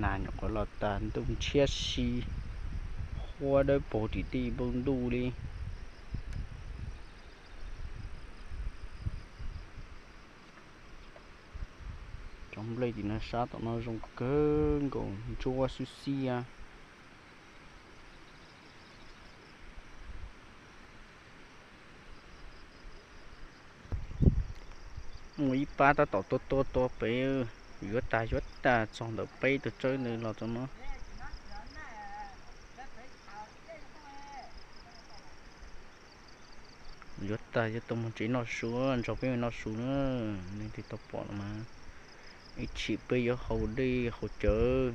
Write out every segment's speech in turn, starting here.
Nas nyuam qhuav los tag, ntuj ntshiab si, huab dawb paug tim tej npoo ntuj li. Cov nplej tim no sab tom no zoo kawg nkaus, ntsuab xwb xiab. Muaj ib pab tab tom tua tua tua pem, yuav tag yuav tag txog ntawm peb tus tsawb ntawd los txog no. Yuav tag yuav tau mus tsev noj su, nrog peb noj su na. Nej twb tau pom los mas, ib chim peb yuav haus dej haus cawv,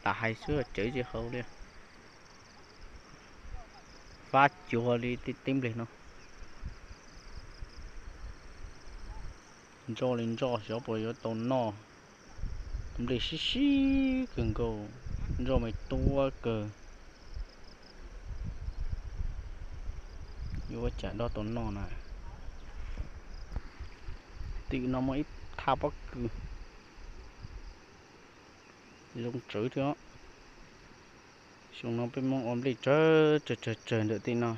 lam hais xwb cawv tsis haus li. Fab cuag li tej teb nplej no. Ntsoj li ntsoj xyov puas yuav tau noj. Nplej sib sib kawg nkaus, ntsoj me tuab kawg. Yuav ua cas dob tau noj na. Tim no muaj ib thaj pob kws zoo tsawv thiab. Xyoo no peb Hmoob ua nplej tsawg tsawg tsawg tsawg ntawm tej no,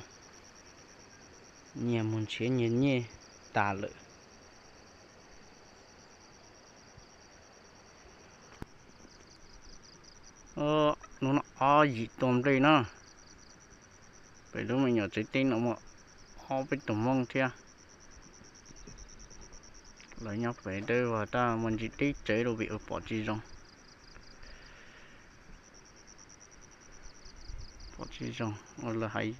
nyias mus nrhiav nyias nyej tas lawm. Hnub no ob yim tua nplej na. Pem lub me nyuam tsev teb no muaj ob peb tug Hmoob thiab. Lawv nyob pem dawb vog tab muaj ntsis deb tsev rau vim pom tsis zoo. Pom tsis zoo, lawv hais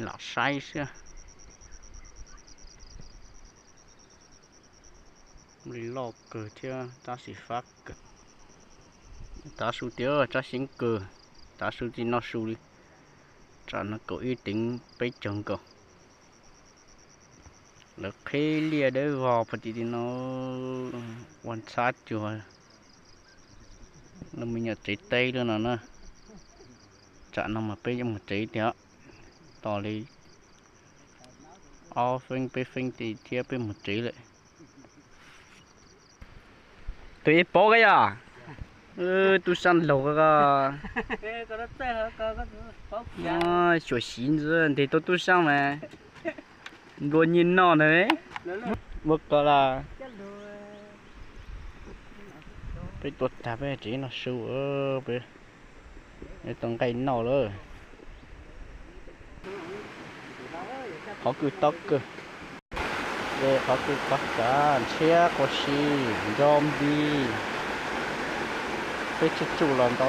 lam saib xwb. Nplej loj kawg thiab tab sis fab kawg. Tav su tiag tsab xeeb kawg, tav su tsis noj su li. Tsam no kaum ib teev peb caug nkaus. Lawv qhib liaj dawb vog puag tim tim no, ua ntxhab cuag lub me nyuam tsev teb lawm no na. Tsam no mas peb yuav mus tsev tiag, tos li ob feeb peb feeb thiab peb mus tsev lawm. Tus ib paub koj yog tub sab laug ko. Xyuam xim ntxwv ntes tau tub sab mas nplua nyiaj noj ntag. Ua ko las. Peb tua tag peb tsev noj su, peb tau nqaij noj lawm. Qhov kws tob kawg, qhov kws tob kawg, ntshiab quas si, nco npi. Peb tsuj tsuj los nto